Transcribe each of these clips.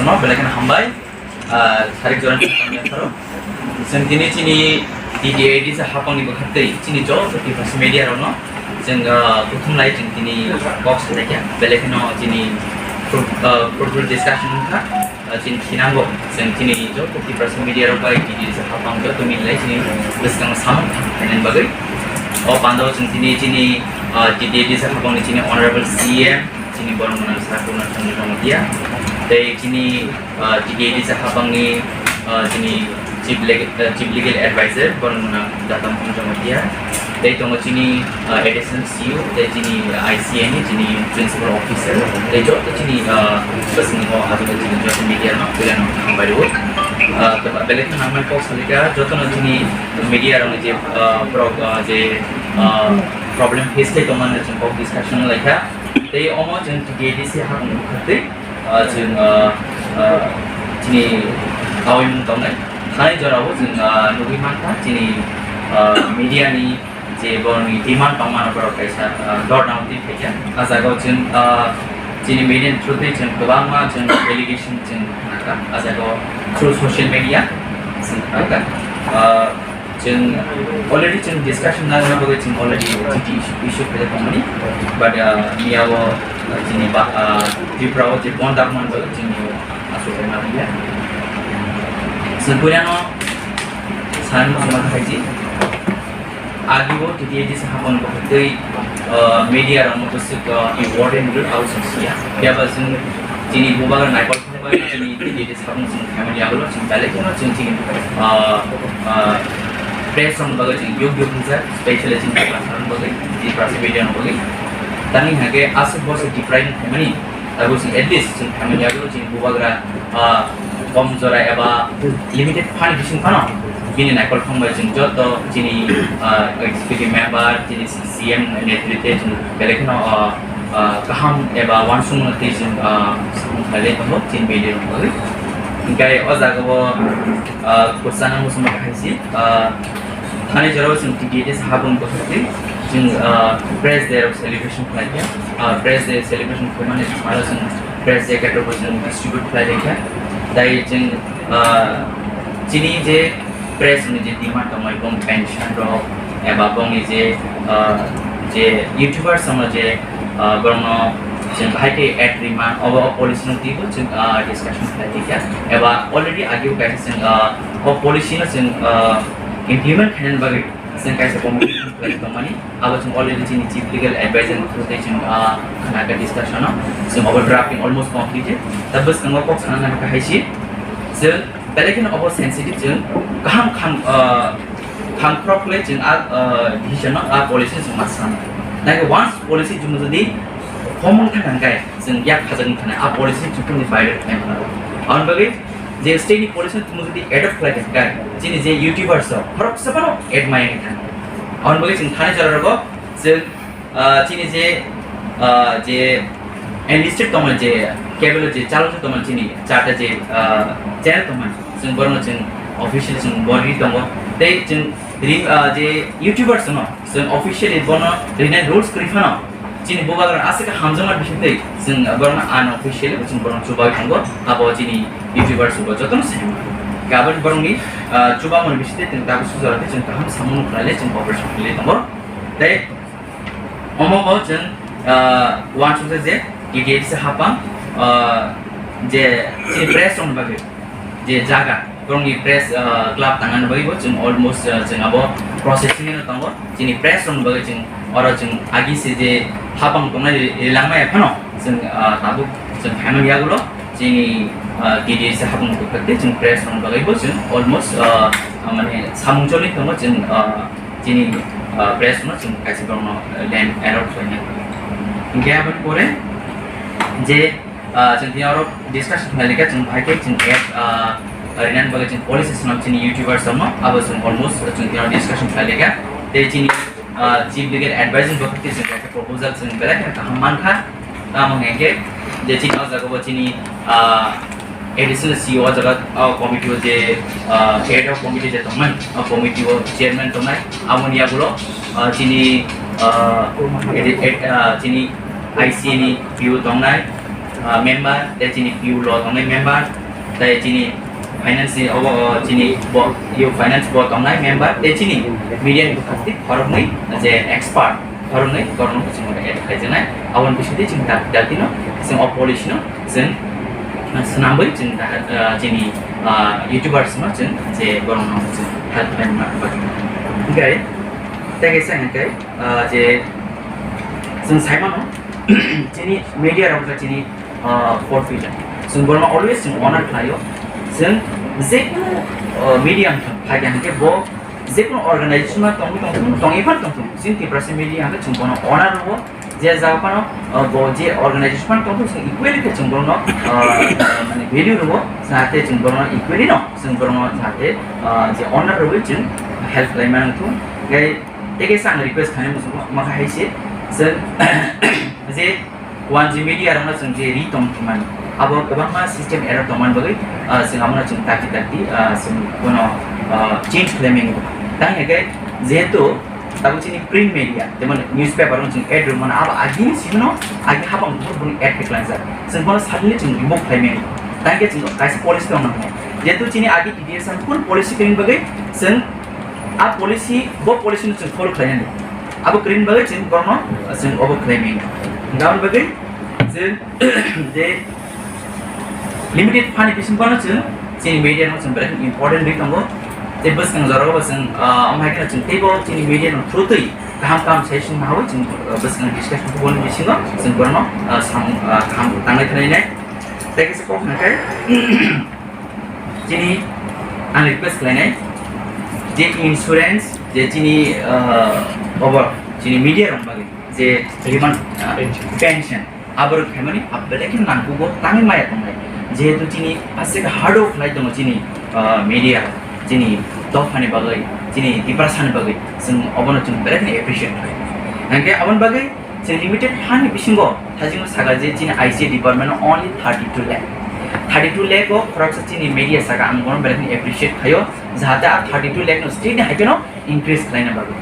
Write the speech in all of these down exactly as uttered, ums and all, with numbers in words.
Belai kheno hambai, ah, sarik jora ni hambai tharo. Chwng tini chini T D A D C hapang ni bwkha tei chini joto Tiprasa media rok no chwng, ah, kuthum lai chwng tini box khe kha. Belai kheno chini fruit-, ah, fruitful discussion wngkha. Ah, chini khinango chwng chini joto Tiprasa media rok bai T D A D C hapang joto milai chini bwskango samung khainani bagwi. O pando chwng tini chini, ah, T D A D C hapang ni chini honorable C M, chini borok gwnang Sir Purna Chandra Jamatia, tei chini, ah, T D A D C hapangni, ah, chini chief leg-, ah, chief legal advisor borok gwnang Datam Pun Jamatia, tei tongo chini, ah, additional C E O, tei chini I C A ni chini principal officer, tei joto chini, ah, bwskango aswk chini joto media no puila no hambai rwo. Ah, belai kheno nangmani kok salika jotono chini media rokni je, ah, borok, ah, je, ah, problem face khe tongmani chwng kok discussion laikha. Tei omo chwng T D A D C hapang bwkha tei, ah, chwng, ah, ah, chini kaui mung tongnai. Thani jorao chwng, ah, nugwi mankha chini, ah, media ni je borokni demand tongmano borok kaisa, ah, dhorna o twi phaikha. Ah jagao chwng, ah, chini media ni through twi chwng kwbangma chwng allegation chwng khnakha. Ah jagao through social media chwng khnakha. Ah, Chwng already chwng discussion nangna bagwi chwng already chiti issue, issue khaijak tongmani. But, uh, miyao, uh, chini ba, uh, Tripura o je bon dagman bagwi chwng aswk khe ma liya. Chwng puila no sani muchungma khaiji. Agi o T D A D C hapon bwkhak twi, uh, media rok no bwswk, uh, important role au chwng siya. Phiya ba chwng chini bubagra naikol Chini tini sabung chini family agulo chini belai kheno chini, chini, ah, ah, press rok bagwi chini yug yug hwnjak, specially chini press rok bagwi, chini press media rok bagwi. Tani hake aswk bosor deprive khaimani, abo chini at least chini family agulo chini bubagra, ah, kom jora eba limited fund bising phano bini naikol thang bai chini joto chini, ah, executive member, chini C M netrite chini belai kheno, ah, ah, kaham eba uansukmung twi chwng, ah, samung khlailai tongo chini media rok bagwi. Hinkhe o jaga o, ah, kwchangma muchungma kaisa si, ah, thani jorao chwng T D A D C hapung bwkhak twi chwng, ah, Press Day rok celebration khlai kha. Ah, Press Day celebration khlaimani thani chwng Press Day katok bo chwng distribute khlai lai kha. Tai chwng, ah, chini je press ni je demand tongmani bong pension rok eba bongni je, ah, je YouTubers rokno je, ah, borokno chwng bahai khe ad rima, obo o policy no twibo chwng, ah, discussion khlai tongkha eba already ageo kaisa chwng, ah, o policy no chwng, ah, implement khainani bagwi chwng kaisa committee khlai tongmani. Abo chwng already chini chief legal advisor ni through tei chwng, ah, khnakha discussion o. Chwng obo drafting almost completed. Ta bwskango kok sana nangkha hai si chwng belai kheno obo sensitive chwng kaham kham, ah, kham khorok khlai chwng a, ah, decision no a policy chwng ma sana. Nangkhe once policy chwng jodi khomong thang thang khe chwng yak khajak wng thana a policy chwng ni violate khlai mano. Aboni bagwi je state ni policy no chwng jodi adopt khlai kha khe chini je YouTubers rok khoroksa phano ad maya wng thana. Aboni bagwi chwng thani jora rogo chwng, ah, chini je, ah, je enlisted tongmani je cable je chalo tongmani chini charta je, ah, channel tongmani chwng borokno chwng official chwng body tongo tei chwng ri-, ah, je YouTubers no chwng officially bono rinai rules kwrwi phano chini bubagra aswk hamjakma bisingtwi chwng borokno unofficially chwng borokno chubai tongo abo chini YouTubers bo jotono sehima. Gabon borokni, ah, chubamani bisingtwi chwng tabuk sujorate chwng kaham samung khlaile chwng operation khlai tongo. Tei omo bo chwng, ah, uansukjak je T D A D C hapang, ah, je chini press rokni bagwi je jaga borokni press, ah, club tangnani bagwi bo chwng almost, ah, chwng abo processing ino tongo. Chini press rokni bagwi chwng oro chwng agi se je hapang tongnai ri-, rilangmaya phano chwng, ah, tabuk chwng phaimani yagulo chini, ah, T D A D C hapang bwkhak tei chwng press rokni bagwi bo chwng almost, ah, mane samung choli tongo chwng, ah, chini, ah, press no chwng kaisa borokno, ah, land allot khlaina. Hinkhe aboni pore je, ah, chwng tini oro discussion khlai kha chwng bahai khe chwng ad, ah, rinani bagwi chwng policy swnam chini YouTubers rokno abo chwng almost chwng tini oro discussion khlai kha. Tei chini, ah, chief legal advisor bo khe chwng kaisa proposal chwng belai kheno kaham mankha. Tamo hwnkhe je chini o jaga bo chini, ah, additional C E O o jaga, o committee o je, ah, head of committee je tongmani, o committee o chairman tongnai, aboni yagulo, ah, chini, ah, edi-, ed-, ah, chini I C A ni P O tongnai, ah, member, tei chini P U lo tongnai member, tei chini finance ni obo, oh, chini bo, yo finance bo tongnai member, tei chini media ni bwkhak tei khoroknwi je expert, khoroknwi borokno chwng add khlaijaknai. Aboni bisingtwi chwng da-, dakti no, chwng o policy no, chwng, ah, swnamwi chwng da-, ah, chini, ah, YouTubers no chwng je borokno chwng help khlaina bagwi. Hwnkhe, tei kaisa hwnkhe, ah, je chwng sai mano, chini media rok wngkha chini, ah, fourth pillar. Chwng borokno always chwng honor khlaio. Chwng jekunu, ah, media wngthung, phaikha hwnkhe bo jekunu organization ma tongwi tongthung, tongwi phan tongthung, chini Tiprasa media hwnkhe chwng bono honor rwo. Je jaga phano, ah, bo je organization phano tongthung, chwng equally khe chwng borokno, ah, mane value rwo, jahate chwng borokno equally no, chwng borokno jahate, ah, je honor rwwi chwng help khlai mano thung. Tei, tei kaisa ang request khainai muchungo, omo khe hai se, chwng je one G media rokno chwng je ri tong mani, abo kwbangma system error tongmani bagwi, ah, chwng abono chwng dakti dakti, ah, chwng bono, ah, change khlai mani. Tang hwnkhe jehetu tabuk chini print media, jemon newspaper rok chwng ad rwmano, abo agini simi no, agi hapang buphuru buphuru ad khe khlaijak. Chwng bono suddenly chwng remove khlai mani. Tang khe chwng kaisa policy tong nang. Jehetu chini agi T D S ang kun policy kwrwini bagwi chwng a policy, bo policy no chwng follow khlai nani. Abo kwrwini bagwi chwng borokno chwng obo khlai mani. Aboni bagwi chwng je limited fund ni bisingo no chwng chini media no chwng belai important ri tongo. Tei bwskang jorao bo chwng, ah, omo hai kheno chwng teibo chini media no through twi kaham kaham session mawi chwng, ah, bwskang discussion kubun bisingo chwng borokno, ah, sam, ah, kaham tangnai thani nai. Tei kaisa kok hwnkhe chini ang request khlainai je insurance je chini, ah, obo chini media rok bagwi je demand, ah, pension. Pension. Aborok khaimani belai khe nangkukgo tangwi maya tongnai. Jehetu chini aswk hard work khlai tongo chini, ah, media, chini dophani bagwi, chini Tiprasani bagwi, chwng obono chwng belai kheno appreciate khlai. Hwnkhe aboni bagwi chwng limited fund ni bisingo thajingo saka je chini I C A department o only thirty two lakh. Thirty two lakh o khoroksa chini media saka ang bono belai kheno appreciate khaio, jahate a thirty two lakh no state ni hai kheno increase khlaina bagwi.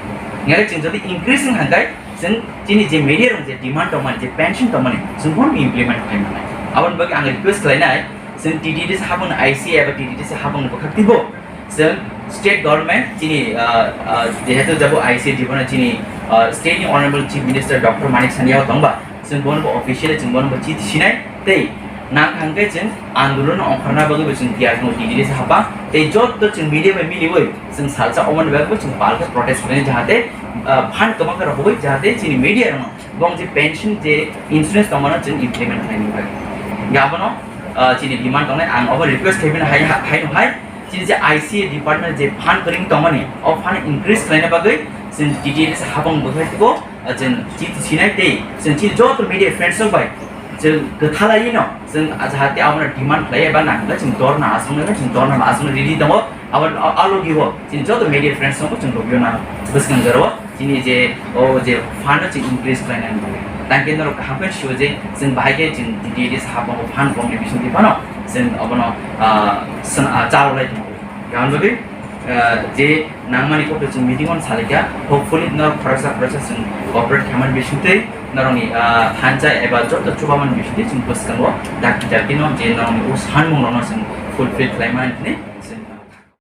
Hwnkhe chwng jodi increase wngkha hwnkhe, chwng chini je media rok je demand tongmani, je pension tongmani, chwng bono implement khlai manai. Aboni bagwi ang request khlainai, chwng T T D C habang I C A eba T T D C habang bwkhak twibo, chwng state government chini, ah, ah, jehetu jabo I C A dibana chini, ah, state ni Honorable Chief Minister Doctor Manik Saini o tongba, chwng bono bo officially chwng bono bo chiti sinai tei nang thangkhe chwng andolon ongkhorna bagwi bo chwng tiyar tongo T T D C habang tei jotto chwng media bai miliwi chwng salsa omoni bagwi bo chwng palkhe protest khlainai jahate, ah, fund kwbang khe rohorwi jahate chini media rokno bong je pension je insurance tongmano chwng implement khlainani bagwi. Hwnkhe abono, ah, chini demand tongnai, ang obo request khaimani hai, hai, hai, hai, chini je I C A department je fund kwrwng tongmani, o fund increase khlaina bagwi chwng T T D C habang bwkhai twibo, ah, chwng chiti sinai tei chwng chini joto media friends rok bai chwng kwthalaiwi no chwng, ah, jahate abono demand khlai eba nangkhe chwng dorna aswknai, chwng dorna aswknai ready tongo. Abo, ah, ah, logi o chini joto media friends rok chwng logi o nang bwskang jora o chini je, o je fund no chwng increase khlainani bagwi. Tang khe norok kaham khe sio je chwng bahai khe chwng T T D C habang o fund kongni bisingtwi phano chwng obono, ah, swn-, ah, charwlai tongo. Aboni bagwi, ah, je nangmani kokno chwng meeting o salaikha, hopefully norok khoroksa khoroksa chwng cooperate khaimani bisingtwi norokni, ah, thansa eba joto chubamani bisingtwi chwng bwskango dakti dakti no je norokni o sanmung rokno chwng fulfill khlaimani hwnwi